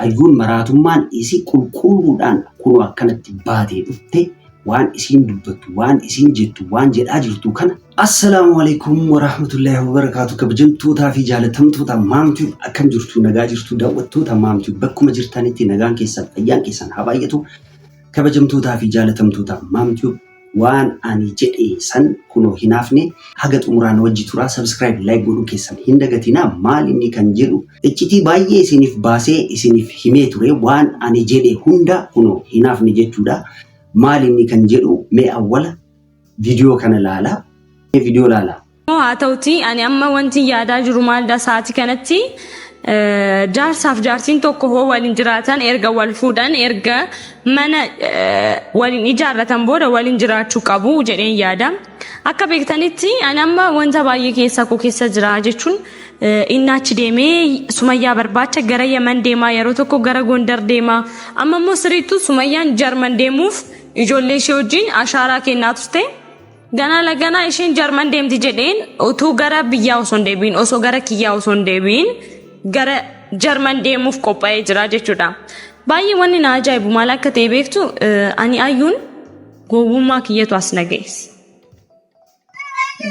Hayyuun maraatummaan isii qulqulluudhaan kunoo akkanatti baatee dhufte waan isiin dubbattu, waan isiin jettu, waan jedhaa jirtu kana. Assalaamu alaikum warahmatullahi wabarakaatu. Kabajamtootaa fi jaalatamtoota Maamtuu, akkam jirtu? Nagaa jirtu? Daawwattoota Maamtuu, bakkuma jirtanitti nagaan keessan, fayyaan keessan haa baay'atu. Kabajamtootaa fi jaalatamtoota Maamtuu, waan ani jedhe san kunoo hin hafne. Haga xumuraan wajji turaa, subscribe, like godhuu keessan hin dagatinaa. Maal inni kan jedhu iccitii baay'ee isiniif baasee isiniif himee ture. Waan ani jedhe hunda kunoo hin hafne jechuudha. Maal inni kan jedhu, mee awwala viidiyoo kana laala. Viidiyoo laala. Haa ta'uti, ani amma wanti yaadaa jiru maalidha? Sa'aatii kanatti jaarsaaf jaartiin tokko hoo waliin jiraatan, erga wal fuudhan, erga mana waliin ijaarratan booda waliin jiraachuu qabu jedheen yaada. Akka beektanitti ani amma wanta baay'ee keessa koo keessa jira jechuun, inni achi deemee Sumayyaa barbaacha gara Yaman deemaa, yeroo tokko gara Gondar deemaa, amma immoo sirriittuu Sumayyaan Jarman deemuuf ijoollee ishee wajjin ashaaraa kennaa turte. Ganaa laganaa isheen Jarman deemti jedheen, utuu gara biyyaa osoo hin deebiin, osoo gara kiyyaa osoo hin deebiin gara Jarman deemuuf qophaa'ee jira jechuudha. Baay'ee wanni na ajaa'ibu maal akka ta'e beektu? Ani ayyuun gowwummaa kiyyatu as na geesse.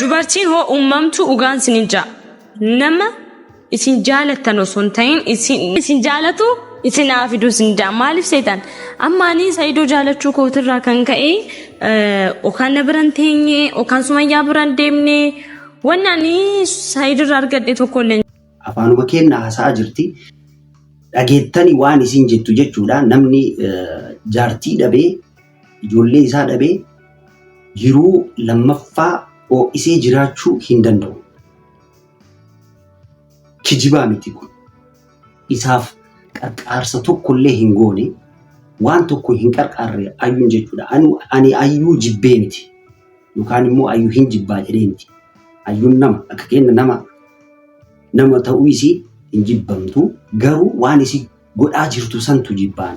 Dubartiin hoo uumamtu ugaan sin ja'a. Nama isin jaalattan osoo hin ta'in isin jaalatu isin haa fidu isin ja'a. Maaliif seetan? Amma ani Saayidoo jaalachuu kootirraa kan ka'e yookaan na biran teenye yookaan Sumayyaa biran deemne, wanni ani Saayidoo irraa argadhe tokko illee. Afaanuma keenna haasa'aa jirti. Dhageettani waan isin jettu jechuudha. Namni jaartii dhabee, ijoollee isaa dhabee, jiruu lammaffaa ho'isee jiraachuu hin danda'u. Kijibaa miti kun. Isaaf qarqaarsa tokkollee hin goone, waan tokko hin qarqaarre ayyuun jechuudha. Ani ayyuu jibbee miti. Yookaan immoo ayyuu hin jibbaa jedhee miti. Ayyuun nama akka kenna nama nama ta'uu isii hin jibbamtu, garuu waan isii godhaa jirtu santu jibbaan.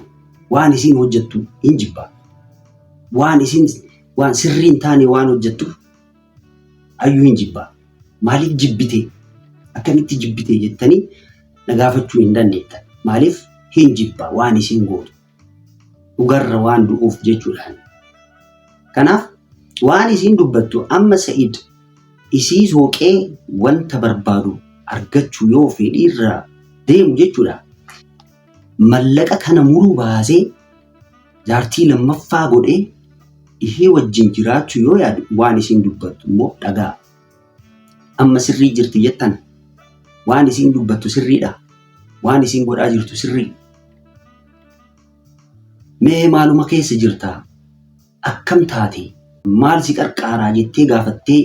Waan isiin hojjettu hin jibbaa. Waan isiin waan sirrii hin taane waan hojjettuuf ayyuu hin jibbaa. Maaliif jibbite? Akkamitti jibbite jettanii na gaafachuu hin dandeettan. Maaliif hin jibbaa? Waan isiin gootu. Dhugarra waan du'uuf jechuudhaan. Kanaaf waan isiin dubbattu, amma Sa'id isii sooqee wanta barbaadu argachuu yoo fedhiirra deemu jechuudha. Mallaqa kana muruu baasee jaartii lammaffaa godhee ishee wajjin jiraachuu yoo yaadu, waan isiin dubbattu immoo dhagaa. Amma sirrii jirti jettan? Waan isiin dubbattu sirriidha? Waan isiin godhaa jirtu sirrii? Mee maaluma keessa jirtaa? Akkam taate? Maal si qarqaaraa jettee gaafattee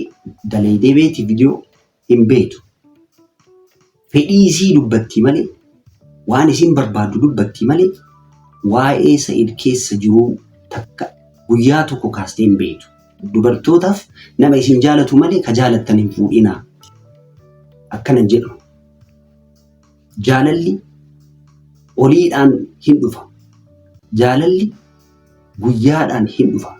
dalaydee beeti viidiyoo? Hin beektu. Fedhii isii dubbatti malee, waan isiin barbaaddu dubbatti malee, waa'ee Sa'id keessa jiruu takka guyyaa tokko kaastee hin beektu. Dubartootaaf nama isin jaalatu malee ka jaalattan hin fuudhinaa. Akkana jedhu. Jaalalli oliidhaan hin dhufa. Jaalalli guyyaadhaan hin dhufa.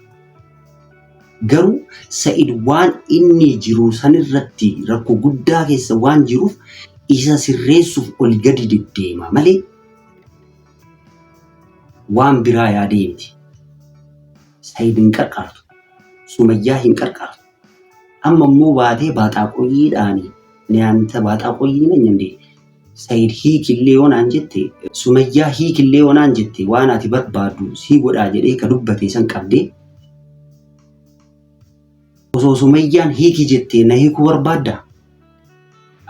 Garuu Sa'id waan inni jiru sanirratti rakkoo guddaa keessa waan jiruuf isa sirreessuuf ol gadi deddeema malee waan biraa yaadee miti. Sa'id hin qarqaartu. Sumayyaa hin qarqaartu. Amma immoo baatee baaxaa qoyyiidhaani ni anta baaxaa qoyyii nan jennee Sa'id hiikillee yoo naan jette, Sumayyaa hiikillee yoo naan jette, waan ati barbaaddu sii godhaa jedhee ka dubbate san qabdee, osoo Sumayyaan hiiki jettee na hiikuu barbaadda?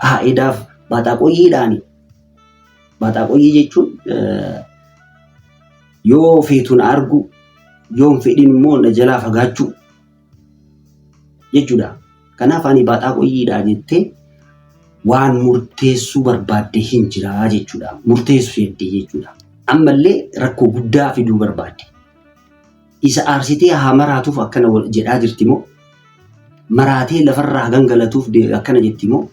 Haa edaaf baaxaa qoyyiidhaani. Baaxaa qoyyii jechuun yoo feetu na argu, yoo hin fedhin immoo na jalaa fagaachuu jechuudha. Kanaaf ani baaxaa qoyyiidha jettee waan murteessuu barbaadde hin jiraa jechuudha. Murteessuu heddee jechuudha. Ammallee rakkoo guddaa fiduu barbaadde. Isa aarsitee haa maraatuuf akkana jedhaa jirti moo? Maraatee lafarraa gangalatuuf akkana jetti moo?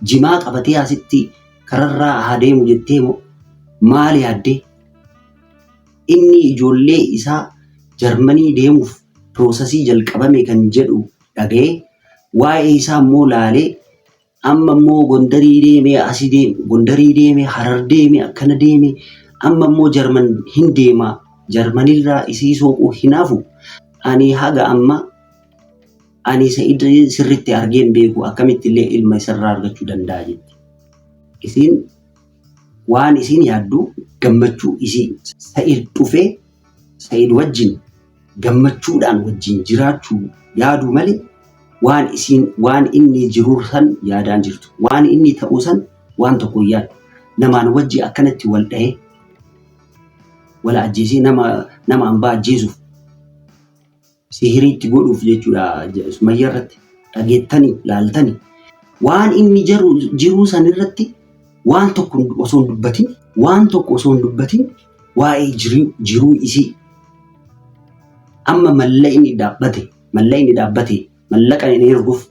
Jimaa qabatee asitti kararraa haa deemu jettee moo? Maal yaaddee? Inni ijoollee isaa Jarmanii deemuuf piroosasii jalqabame kan jedhu dhaga'ee, waa'ee isaa immoo laalee, amma immoo Gondarii deemee, asii deeme, Gondarii deeme, Harar deeme, akkana deeme, Amma immoo Jarman hin deemaa. Jarmanirraa isii sooquu hinaafu. Ani haga amma ani Sa'id sirritti argee hin beeku akkamitti illee ilma isarraa argachuu danda'a jetti. Isiin waan isiin yaaddu gammachuu isii Sa'id dhufee Sa'id wajjin gammachuudhaan wajjin jiraachuu yaaduu malee waan isiin waan inni jiruu san yaadaan jirtu. Waan inni ta'uu san waan tokko hin yaaddu. Namaan wajji akkanatti wal dhahee wal ajjeesee nama nama ambaa ajjeesuuf sihirii itti godhuuf jechuudha Sumayyaa irratti dhageettanii laaltanii waan inni jiru jiruu san irratti waan tokko osoo hin dubbatin waan tokko osoo hin dubbatin waa'ee jiruu isii amma mallaqni dhaabbate mallaqni dhaabbate mallaqa inni erguuf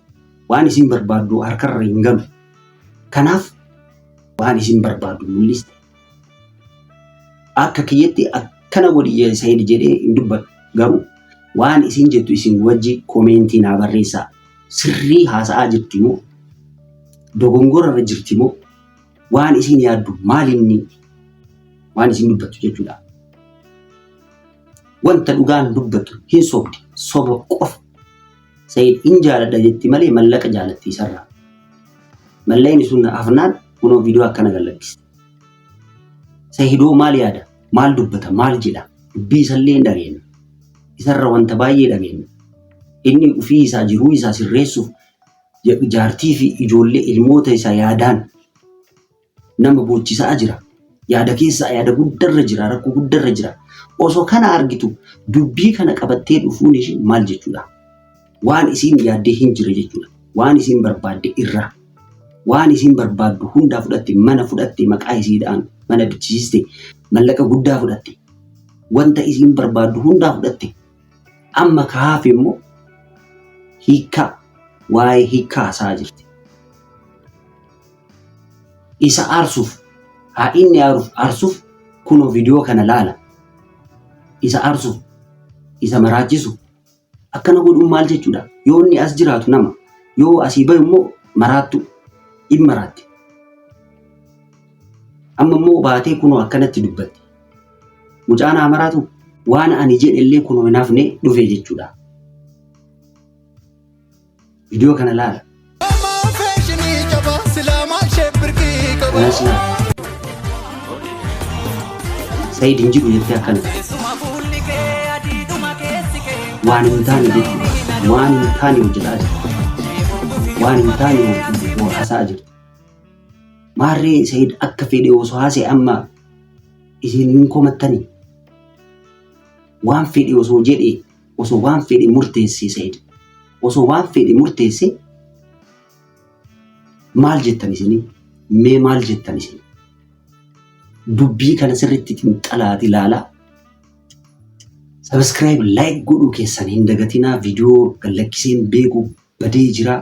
waan isin barbaaddu harkarra hin galu. Kanaaf waan isin barbaaddu mul'iste. Akka kiyyatti akkana godhi Said jedhee hin dubbadhu. Garuu waan isin jettu isin wajji komeentii naa barreessaa. Sirrii haasa'aa jirti moo? Dogongora irra jirti moo? Waan isin yaaddu maal inni? Waan isin dubbattu jechuudha. Wanta dhugaan dubbattu hin sobdi. Soba qofa. Said hin jaaladha jetti malee mallaqa jaalatti isarraa. Mallaqni sun hafnaan kunoo viidiyoo akkana gallakkiste. Sahidoo maal yaada? Maal dubbata? Maal jedha? Dubbii isallee hin dhageenya. Isarra wanta baay'ee dhageenya. Inni ofii isaa jiruu isaa sirreessuuf jaartii fi ijoollee ilmoota isaa yaadaan nama boochisaa jira. Yaada keessaa yaada guddarra jira, rakkoo guddarra jira. Osoo kana argitu dubbii kana qabattee dhufuun ishee maal jechuudha? Waan isiin yaaddee hin jire jechuudha. Waan isiin barbaadde irraa. Waan isiin barbaaddu hundaa fudhatte, mana fudhatte, maqaa isiidhaan mana bichisiiste, mallaqa guddaa fudhatte. Wanta isiin barbaaddu hundaa fudhatte. Amma kaaf immoo hiikkaa waa'ee hiikkaa haasa'aa jirti. Isa aarsuuf haa inni aaruuf aarsuuf kunoo viidiyoo kana laala. Isa aarsuuf isa maraachisu akkana godhuun maal jechuudha? Yoo inni as jiraatu nama yoo asii bayu immoo maraattu hin maraatti. Amma immoo baatee kunoo akkanatti dubbatti. Mucaan haa maraatu waan ani jedhe illee kunoo hin hafne dhufe jechuudha. Viidiyoo kana laala. Kanas laala. Sayid hin jiru jettee akkana. Waan hin taane jechuudha. Waan hin taane hojjetaa jirti. Waan hin taane haasa'aa jirti. Maarree Sayid akka fedhe osoo haasa'e amma isin hin komattanii. Waan fedhe osoo jedhe osoo waan fedhe murteesse Sayid. Osoo waan fedhe murteesse maal jettan isinii? Mee maal jettan isin? Dubbii kana sirriitti xiinxalaati ilaalaa. Subscribe like godhuu keessan hin dagatinaa. Viidiyoo gallakkiseen beeku badee jira.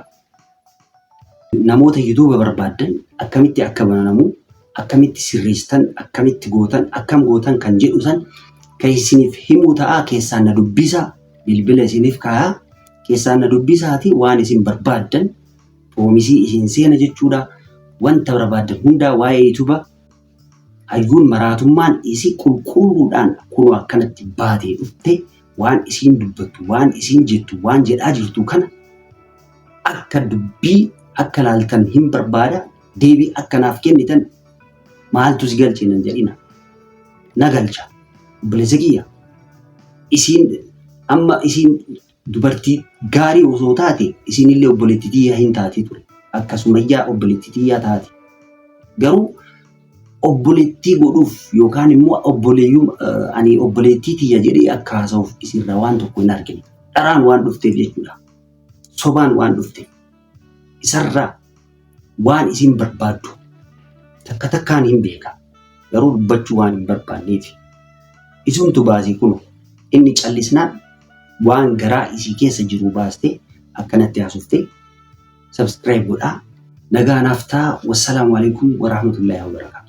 Namoota YouTube barbaaddan akkamitti akka banamu, akkamitti sirreessitan, akkamitti gootan, akkam gootan kan jedhu san kan isiniif himuu ta'a keessaan na dubbisaa bilbila isiniif kaayaa keessaan na dubbisaati waan isin barbaaddan poomisii isin seena jechuudha. Wanta barbaaddan hundaa waa'ee YouTube hayyuun maraatummaan isii qulqulluudhaan kunoo akkanatti baatee dhufte waan isiin dubbattu waan isiin jettu waan jedhaa jirtu kana akka dubbii akka laaltan hin barbaada deebii akka naaf kennitan maaltu si galche nan jedhina na galcha obboleessa kiyya isiin amma isiin dubartii gaarii osoo taate isiinillee obboleettii tiyyaa hin taatee ture akkasumayyaa obboleettii tiyyaa taate garuu obboleettii godhuuf yookaan immoo obboleeyyuu ani obboleettii tiyya jedhee akka haasa'uuf isinirraa waan tokko hin argine dharaan waan dhufteef jechuudha sobaan waan dhufteef isarraa waan isin barbaaddu takka takkaan hin beeka garuu dubbachuu waan hin barbaanneef isumtu baasii kuno inni callisnaan waan garaa isii keessa jiru baastee akkanatti haasoftee subscribe godhaa nagaa naaf ta'a wassalaamu alaikum warahmatullahi wabarakatuh.